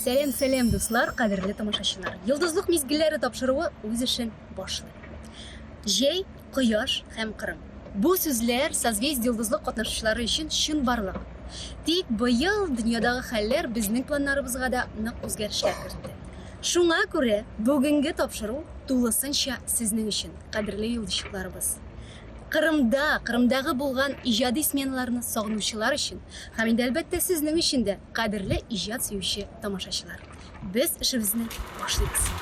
Сәлам, сәлам, дуслар, кадерле тамашачылар. Йолдызлык мизгелләре тапшыруы үз эшен башлый. Җәй, кояш һәм Кырым. Бу сүзләр Созвездие йолдызлык катнашучылары өчен чынбарлык. Тик быел дөньядагы хәлләр безнең планнарыбызга да нык үзгәрешләр кертте. Шуңа күрә бүгенге тапшыру тулысынча сезнең өчен, кадерле йолдызчыкларыбыз. Кырымда, Кырымдагы булган иҗади сменаларны сагынучылар өчен һәм инде әлбәттә сезнең өчен дә, кадерле иҗат сөюче тамашачылар. Без эшебезне башлыйбыз.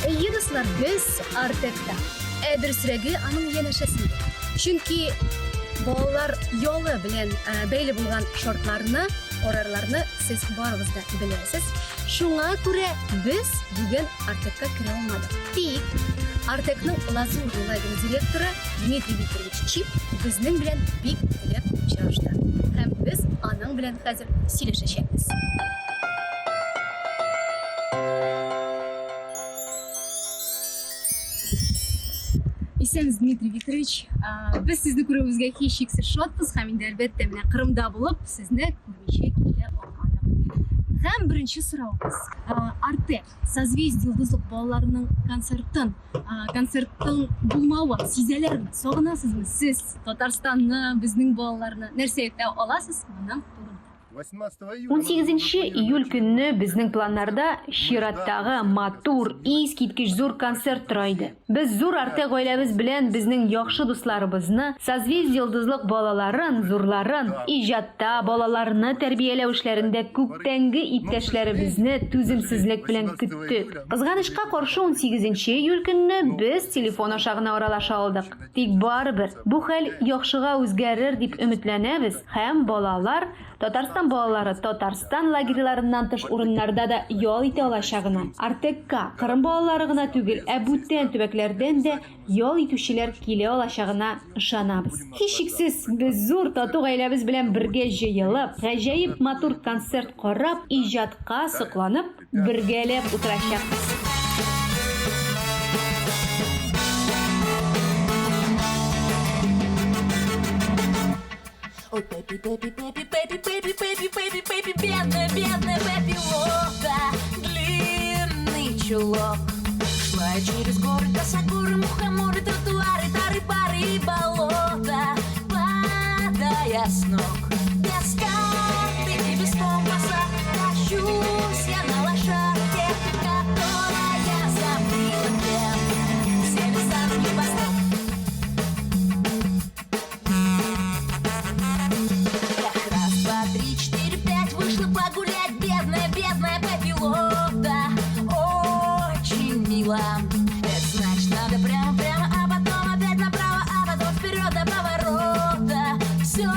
Әйе, дуслар, без Артекта. Ә дөресрәге, аның янәшәсендә. Чөнки балалар ялы белән бәйле булган шартларны, карарларны сез барыгыз да беләсез. Шуңа күрә без бүген Артекка керә алмадык. Тик Артекның Лазурный лагере директоры Дмитрий Викторович Чип безнең белән бик теләп очрашты. Һәм без аның белән хәзер сөйләшәчәкбез. Исәнмесез, Дмитрий Викторович. Без сезне күрүебезгә һичшиксез шатбыз һәм инде әлбәттә менә Кырымда булып, сезне күрмичә килә алмадык. Һәм беренче соравыбыз. Артек, Созвездие йолдызлык балаларының концертын, концерттың булмавы сизәләрме? Сагынасызмы сез Татарстанны, безнең балаларны? Нәрсә әйтә аласыз моның турында? 18 июль көнне безнең планнарда чираттагы матур, искиткеч зур концерт тора иде. Без зур Артек гаиләбез белән безнең яхшы дусларыбызны, Созвездие-Йолдызлык балаларын, зурларын, иҗатта, балаларны тәрбияләү эшләрендә күптәнге иптәшләребезне түземсезлек белән көттек. Кызганычка каршы, 18 июль көнне без телефон аша гына аралаша алдык. Тик барыбер, бу хәл яхшыга үзгәрер дип өметләнәбез һәм балалар, Татарстан балалары Татарстан лагерьларыннан тыш урыннарда да ял итә алачагына, Артекка Кырым балалары гына түгел, ә бүтән төбәкләрдән дә ял итүчеләр килә алачагына ышанабыз. Һичшиксез, без зур тату гаиләбез белән бергә җыелып, гаҗәеп матур концерт карап, иҗатка сокланып, Бергәләп утырачакбыз. Ой, Пеппи, Пеппи, Пеппи, Пеппи, Пеппи, Пеппи, Пеппи, Пеппи, бедная, бедная Пеппи Лота, длинный чулок. Шла я через горы, косогоры, мухоморы, тротуары, тары-пары и болота, падая с ног. Без карты и без компаса тащусь я на лошадке, которая забыла где все места на небоскреб. Эх, раз, два, три, четыре, пять, вышла погулять, бедная, бедная Пеппи Лота. Очень мило. Это значит, надо прямо, прямо, а потом опять направо, а потом вперед до поворота. Все.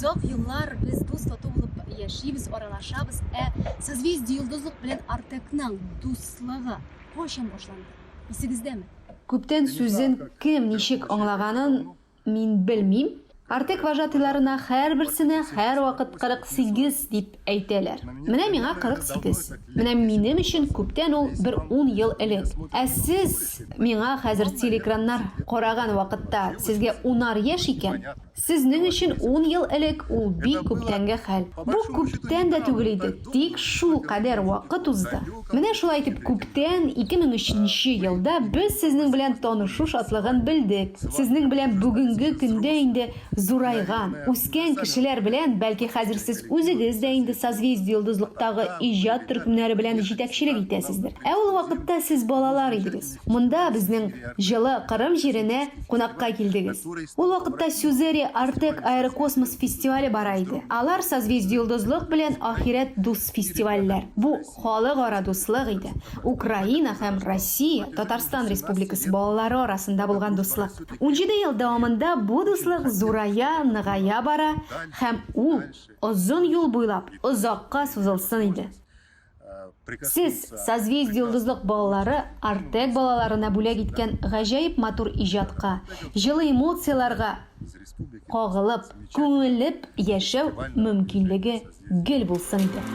озак еллар без дус тату булып яшибез, аралашабыз. Ә Созвездие Йолдызлык белән Артекның дуслыгы кайчан башланды? Исегездәме? Күптән сүзен кем ничек аңлаганын мин белмим. Артек вожатыйларына һәрберсенә һәрвакыт 48 дип әйтәләр. Менә миңа 48. Менә минем өчен күптән ул бер ун ел элек. Ә сез миңа хәзер телеэкраннар караган вакытта сезгә унар яшь икән, Сезнең өчен ун ел элек ул бик күптәнге хәл. Бу күптән дә түгел иде, тик шулкадәр вакыт узды. Менә шулай итеп күптән, 2003 нче елда без сезнең белән танышу шатлыгын белдек. Сезнең белән бүгенге көндә инде зурайган, үскән кешеләр белән, бәлки хәзер сез үзегез дә инде Созвездие-Йолдызлыктагы иҗат төркемнәре белән җитәкчелек итәсездер. Ә ул вакытта сез балалар идегез. Монда безнең җылы Кырым җиренә кунакка килдегез. Ул вакытта Сюзери Артек аэрокосмос фестивале бара иде. Алар Созвездие-Йолдызлык белән Ахирәт дус фестивальләр. Бу халыкара дуслык иде. Украина һәм Россия, Татарстан Республикасы балалары арасында булган дуслык. 17 ел дәвамында бу дуслык зурая, ныгая бара һәм ул озын юл буйлап озакка сузылсын иде. Сез, Созвездие-Йолдызлык балалары Артек балаларына бүләк иткән гаҗәеп матур иҗатка, җылы эмоцияләргә кагылып, күмелеп яшәү мөмкинлеге гел булсын иде.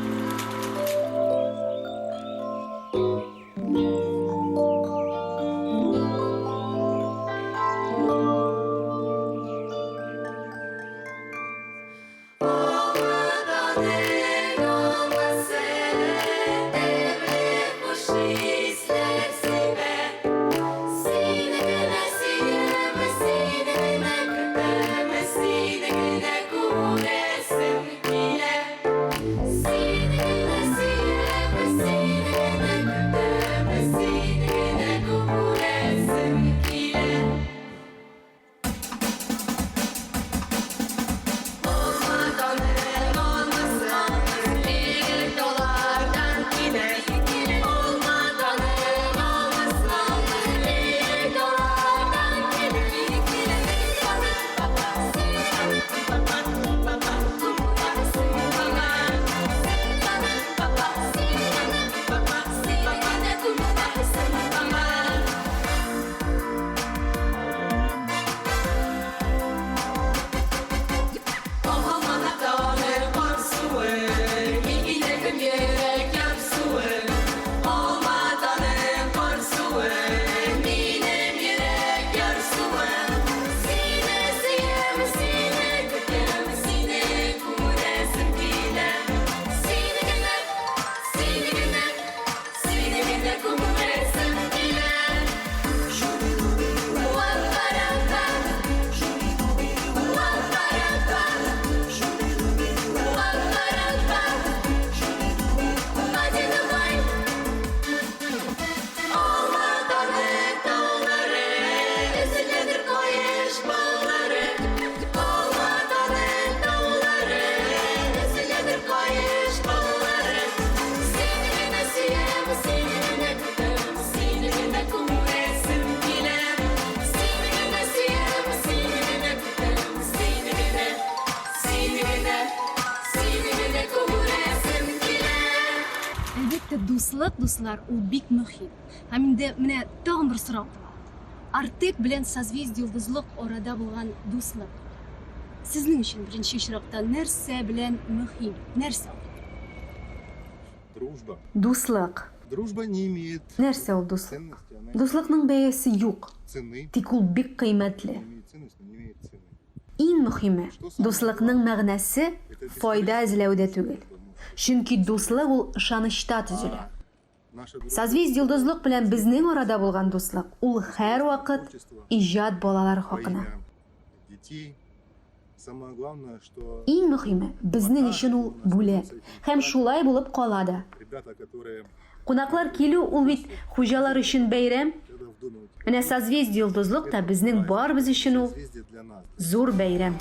Әлбәттә, дуслык, дуслар, ул бик мөһим. Һәм инде менә тагын бер сорау туа. Артек белән Созвездие Йолдызлык арада булган дуслык сезнең өчен беренче очракта нәрсә белән мөһим? Нәрсә ул? Дружба. Дуслык. Дружба не имеет Нәрсә ул дуслык? ценности, она Дуслыкның бәясе юк, цены. тик ул бик кыйммәтле. Не имеет ценности, но не имеет цены. Иң мөһиме, дуслыкның мәгънәсе файда эзләүдә түгел. Чөнки дуслык ул ышанычта төзелә. Наша дружба Созвездие-Йолдызлык белән безнең арада булган дуслык ул һәрвакыт иҗат балалары во хакына. имя детей. Самое главное, что Иң мөһиме, безнең өчен ул бүләк һәм шулай булып кала да. ребята, которые Кунаклар килү ул бит хуҗалар өчен бәйрәм. когда в доме у тебя Менә Созвездие-Йолдызлык та безнең барыбыз өчен ул созвездие для нас. зур бәйрәм.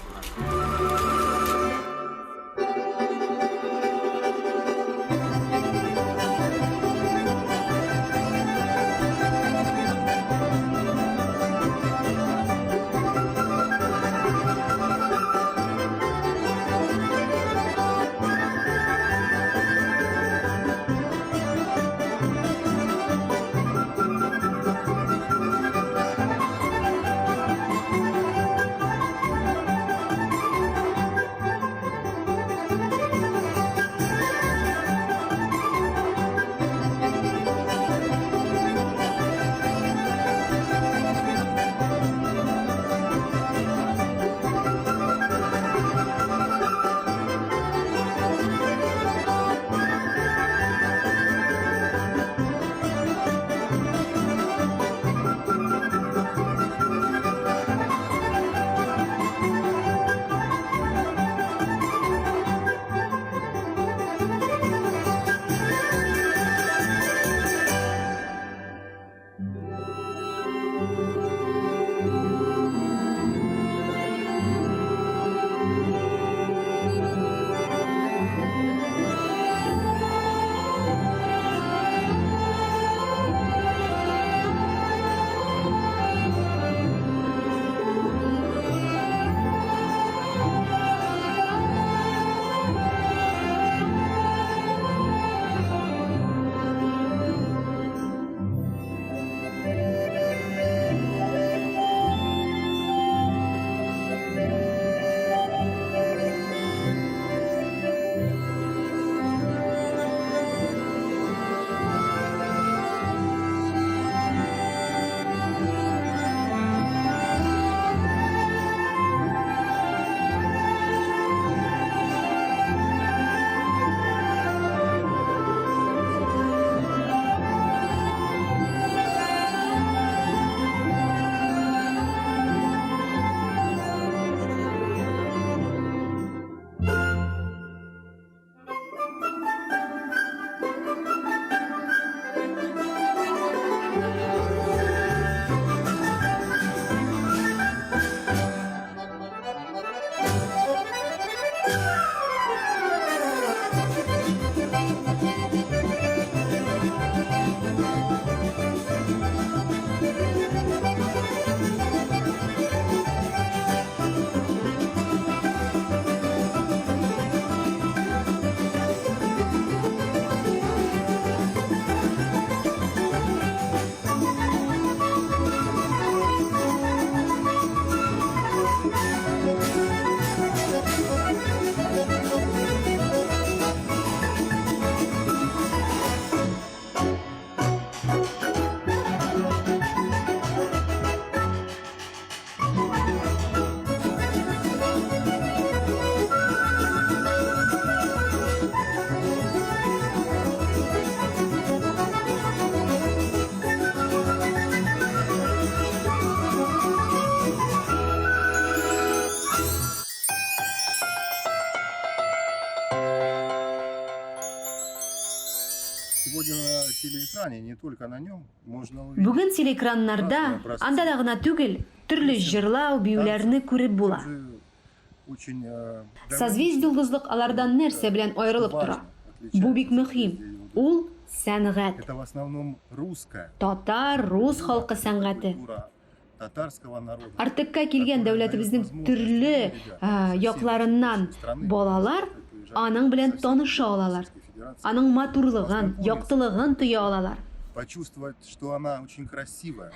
только на нем, можно увидеть. Бүген телеэкраннарда, анда да гына түгел, төрле җырлау, биюләрне күреп була. Созвездие-йолдызлык алардан нәрсә белән аерылып тора? Бу бик мөһим. Ул, сәнгать. Татар, рус халкы сәнгате. Артекка килгән дәүләтебезнең төрле якларыннан балалар аның белән таныша алалар. Аның матурлыгын, яктылыгын тоя алалар.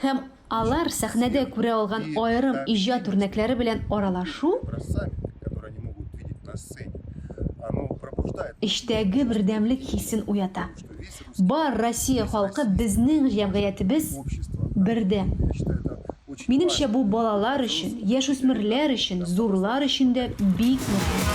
Һәм алар сәхнәдә күрә алган аерым иҗат үрнәкләре белән аралашу эчтәге бердәмлек хисен уята. Бар Россия халкы безнең җәмгыятебез бердәм. Минемчә, бу балалар өчен, яшүсмерләр өчен, зурлар өчен дә бик мөһим.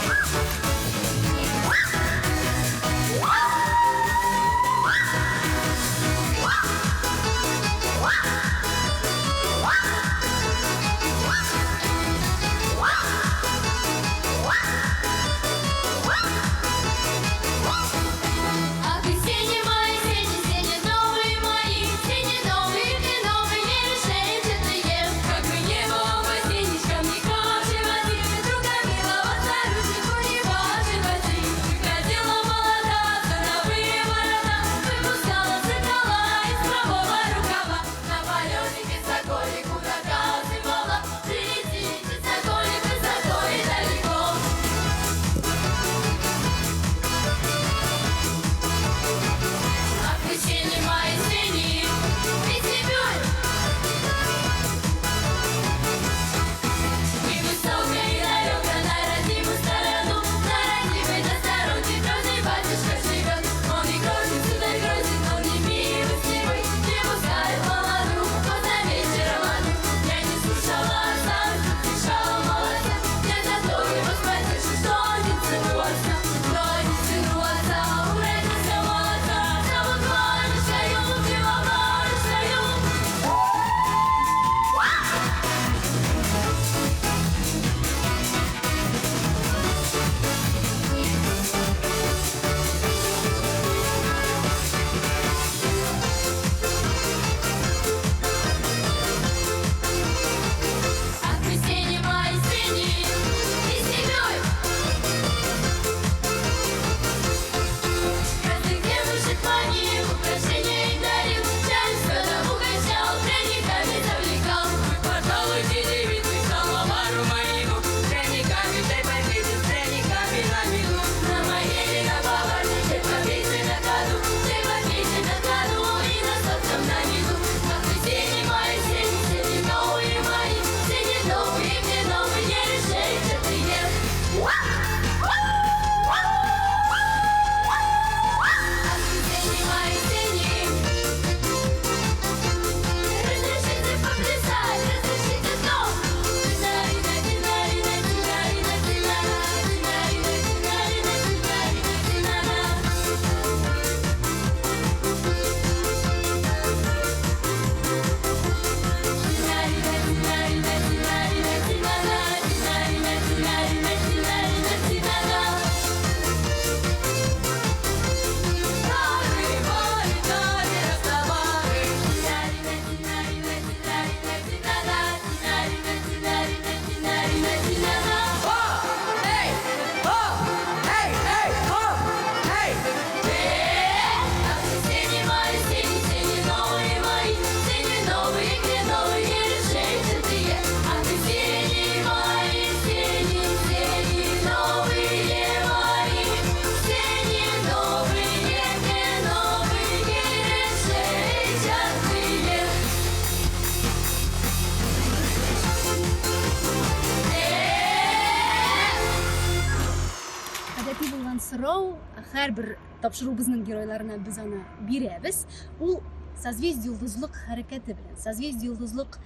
Гадәти булган сорау, һәрбер тапшыруыбызның геройларына без аны бирәбез. Ул Созвездие йолдызлык хәрәкәте белән, Созвездие йолдызлык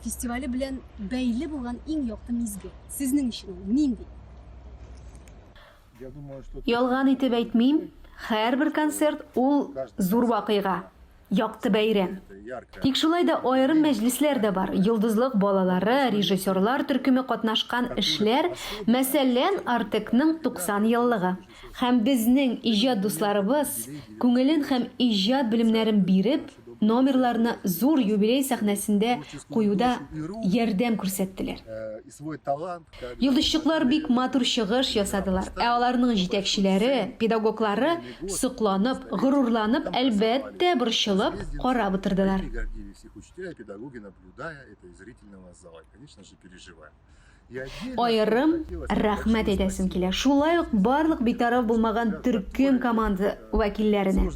фестивале белән бәйле булган иң якты мизгел. Сезнең өчен ул нинди? Ялган итеп әйтмим, һәрбер концерт ул зур вакыйга. Якты бәйрәм. Тик шулай да аерым мәҗлесләр дә бар. Йолдызлык балалары, режиссерлар төркеме катнашкан эшләр, мәсәлән, Артекның 90 еллыгы. Һәм безнең иҗат дусларыбыз күңелен һәм иҗат белемнәрен биреп, номерларны зур юбилей сәхнәсендә куюда ярдәм күрсәттеләр. Йолдызчыклар бик матур чыгыш ясадылар, ә аларның җитәкчеләре, педагоглары сокланып, горурланып, әлбәттә, борчылып карап утырдылар. Аерым рәхмәт әйтәсем килә шулай ук барлык битараф булмаган төркем команда вәкилләренә.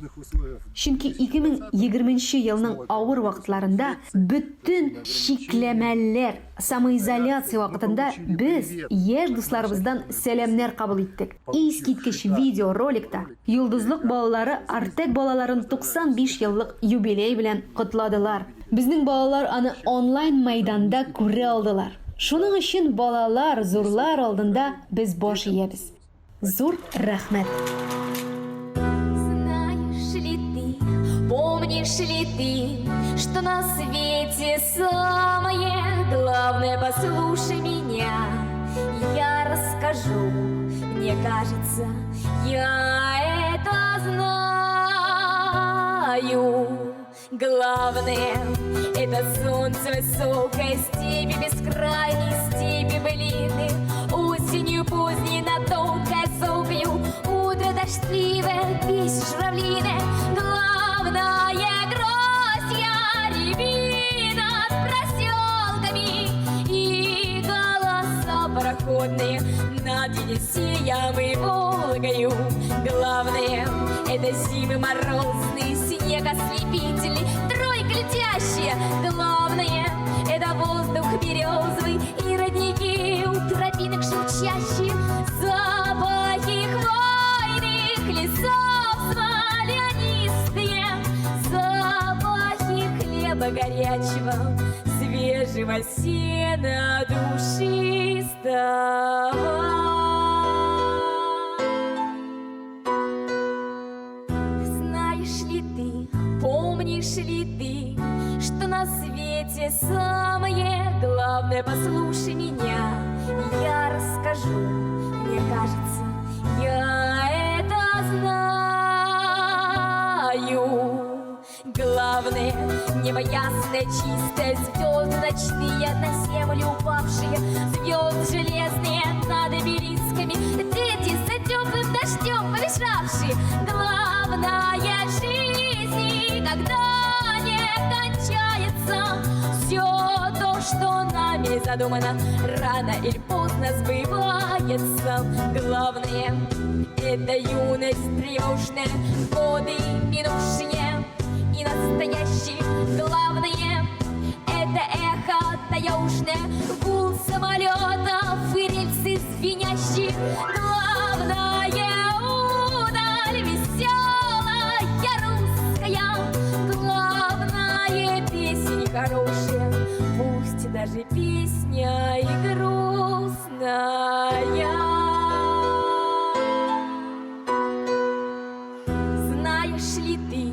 Чөнки 2020 нче елның авыр вакытларында, бөтен чикләмәләр, самоизоляция вакытында без яшь дусларыбыздан сәламнәр кабул иттек. Искиткеч видеороликта Йолдызлык балалары Артек балаларын 95 еллык юбилей белән котладылар. Безнең балалар аны онлайн мәйданда күрә алдылар. Шуның өчен балалар, зурлар алдында без баш иябез. Зур рәхмәт! Знаешь ли ты, помнишь ли ты, что на свете самое главное, послушай меня, я расскажу, мне кажется, я это знаю. Главное, это солнце высокое, степи бескрайней, степи былины. Осенью поздней над тонкой сокою, утро дождливое, песнь журавлиная. Главное, гроздья рябин над проселками и голоса пароходные над Енисеем и Волгою. Главное, это зимы морозные, снег ослепительный, тройка летящая. Главное, это воздух березовый и родники у тропинок шурчащие, запахи хвойных лесов смолянистые, запахи хлеба горячего, свежего сена душистого. Знаешь ли ты, помнишь ли ты, что на свете самое главное, послушай меня, я расскажу, мне кажется, я это знаю. Главное, небо ясное, чистое, звезды ночные на землю упавшие, звезды железные над обелисками, дети за теплым дождем побежавшие. Главное, жизнь никогда не кончается. Все то, что нами задумано, рано или поздно сбывается. Главное, это юность тревожная, годы минувшие и настоящие. Главное, это эхо таежное, гул самолетов и рельсы звенящие. Главное, удаль веселая русская. Главное, песня хорошая, пусть даже песня и грустная. Знаешь ли ты,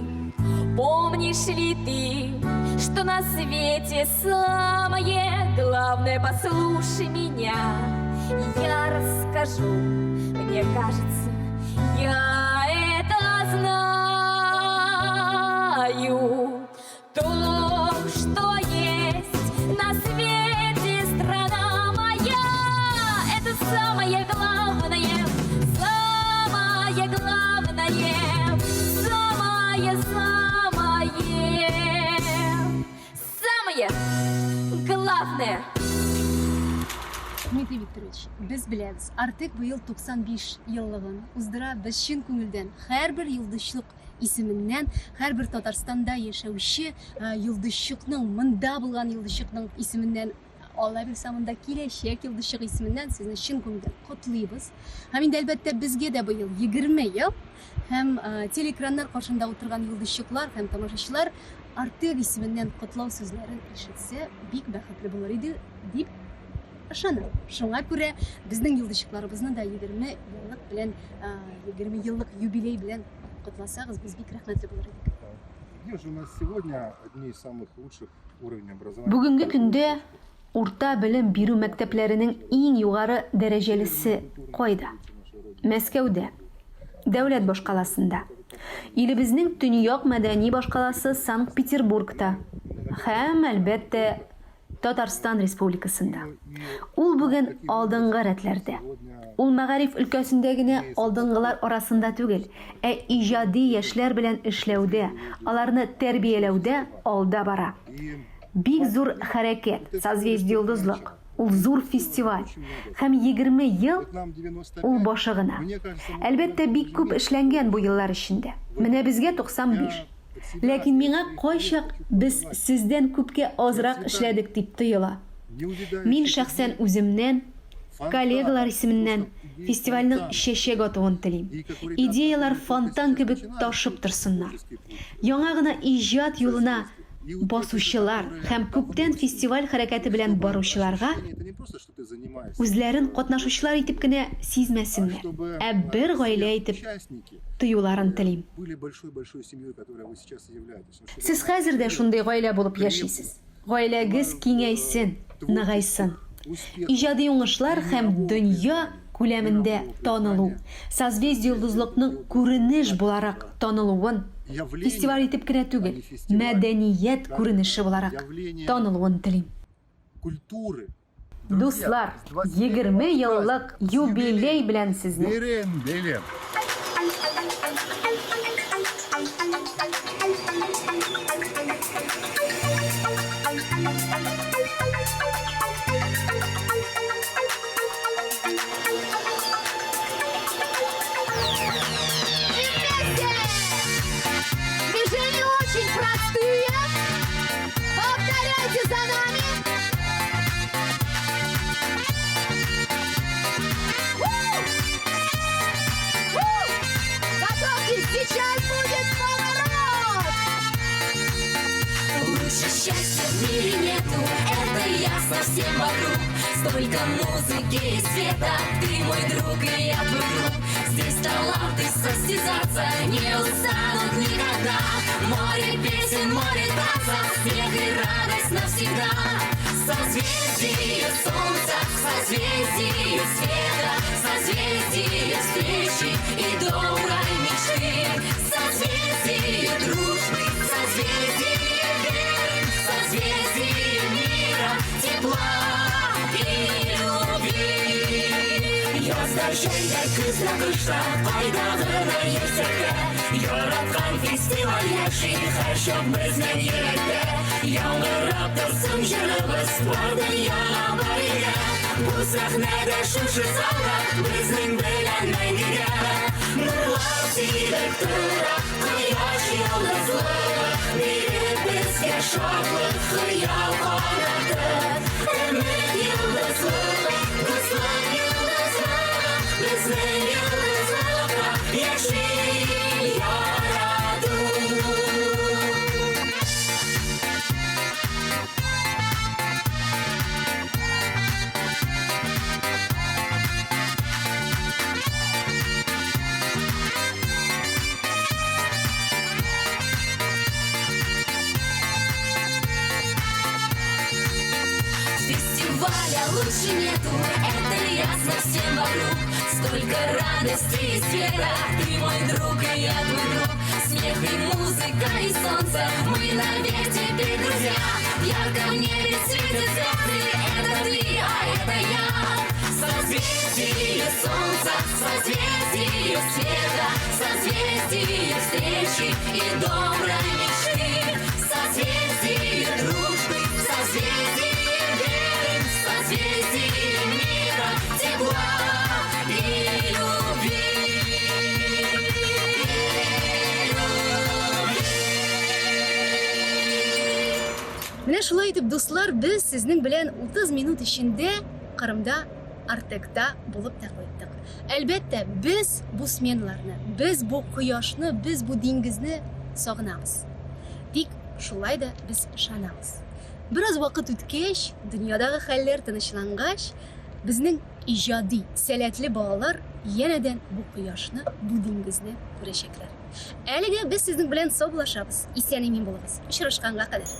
помнишь ли ты, что на свете самое главное, послушай меня, я расскажу, мне кажется, я это знаю. То, что есть на свете страна моя, это самое главное, самое главное, самое, самое, самое главное. Дмитрий Викторович, без беләбез, Артек быел 95 еллыгын уздыра. Без чын күңелдән һәрбер йолдызчык исеменнән, һәрбер Татарстанда яшәүче йолдызчыкның, монда булган йолдызчыкның исеменнән, Алла бирсә, монда киләчәк йолдызчык исеменнән сезне чын күңелдән котлыйбыз. Һәм инде, әлбәттә, безгә дә быел 20 ел һәм телеэкраннар каршында утырган йолдызчыклар һәм тамашачылар Артек исеменнән котлау сүзләрен ишетсә, бик бәхетле булыр иде дип ышанам. Шуңа күрә безнең йолдызчыкларыбызны да 20 еллык белән, 20 еллык юбилей белән котласагыз, без бик рәхмәтле булыр идек. Где же у нас сегодня одни из самых лучших уровень образования? Бүгенге көндә урта белем бирү мәктәпләренең иң югары дәрәҗәлесе кайда? Мәскәүдә. дәүләт башкаласында, илебезнең төньяк мәдәни башкаласы Санкт-Петербургта һәм, әлбәттә, Татарстан Республикасында. Ул бүген алдынгы рәтләрдә. Ул мәгариф өлкәсендә генә алдынгылар арасында түгел, ә иҗади яшьләр белән эшләүдә, аларны тәрбияләүдә алда бара. Бик зур хәрәкәт, Созвездие-Йолдызлык, ул зур фестиваль. Һәм 20 ел, ул башы гына. Әлбәттә, бик күп эшләнгән бу еллар эчендә. Менә безгә 95. Ләкин миңа кайчак без сездән күпкә азрак эшләдек дип тоела. Мин шәхсән үземнән, коллегалар исеменнән фестивальнең чәчәк атуын телим. Идеяләр фонтан кебек ташып торсыннар. Яңа гына иҗат юлына басучылар һәм күптән фестиваль хәрәкәте белән баручыларга үзләрен катнашучылар итеп кенә сизмәсеннәр, ә бер гаилә итеп тоюларын телим. Сез хәзер дә шундый гаилә булып яшисез. Гаиләгез киңәйсен, ныгайсын. Иҗади уңышлар һәм дөнья күләмендә танылу, Созвездие-Йолдызлыкның күренеш буларак танылуын, фестиваль итеп кенә түгел, мәдәният күренеше буларак танылуын телим. Дуслар, 20 еллык юбилей белән сезне! Движения очень простые. Повторяйте за нами. Готовьтесь, сейчас будет поворот! Лучше счастья в мире нету, это ясно всем вокруг. Столько музыки и света, ты мой друг и я твой друг. Здесь таланты состязаться не устанут никогда. Море песен, море танцев, смех и радость навсегда. Созвездие солнца, созвездие света, созвездие встречи и доброй мечты. Созвездие дружбы, созвездие веры, созвездие мира, тепла и любви. Язда, җәйдә, көздә, кышта, кайда гына йөрсәк тә, яраткан фестиваль яши һәрчак безнең йөрәктә. Яңгырап торсын җырыбыз бар дөньяга, бар илгә. Бу сәхнәдә, шушы залда безнең белән мәңгегә. Нурлар сибеп тора кояш йолдызлыгы, биреп безгә шатлык, хыял канаты. Өмет йолдызлыгы, дуслык йолдызлыгы, безнең йолдызлыкта яши ярату. Фестиваля лучше нету, это ясно всем вокруг. Столько радости и света, ты мой друг и я твой друг. Смех и музыка и солнце, мы навек теперь друзья. Ярко в небе светят звезды, это ты, а это я. Созвездие солнца, созвездие света, созвездие встречи и доброй мечты. Созвездие дружбы, созвездие веры, созвездие мира, тепла и любви. Менә шулай итеп, дуслар, без сезнең белән 30 минут эчендә Кырымда Артекта булып та кайттык. Әлбәттә, без бу сменаларны, без бу кояшны, без бу диңгезне сагынабыз. Тик шулай да без ышанабыз. Бераз вакыт үткәч, дөньядагы хәлләр тынычлангач, безнең иҗади, сәләтле балалар янәдән бу кояшны, бу диңгезне күрәчәкләр. Әлегә без сезнең белән саубуллашабыз. Исән-имин булыгыз. Очрашканга кадәр.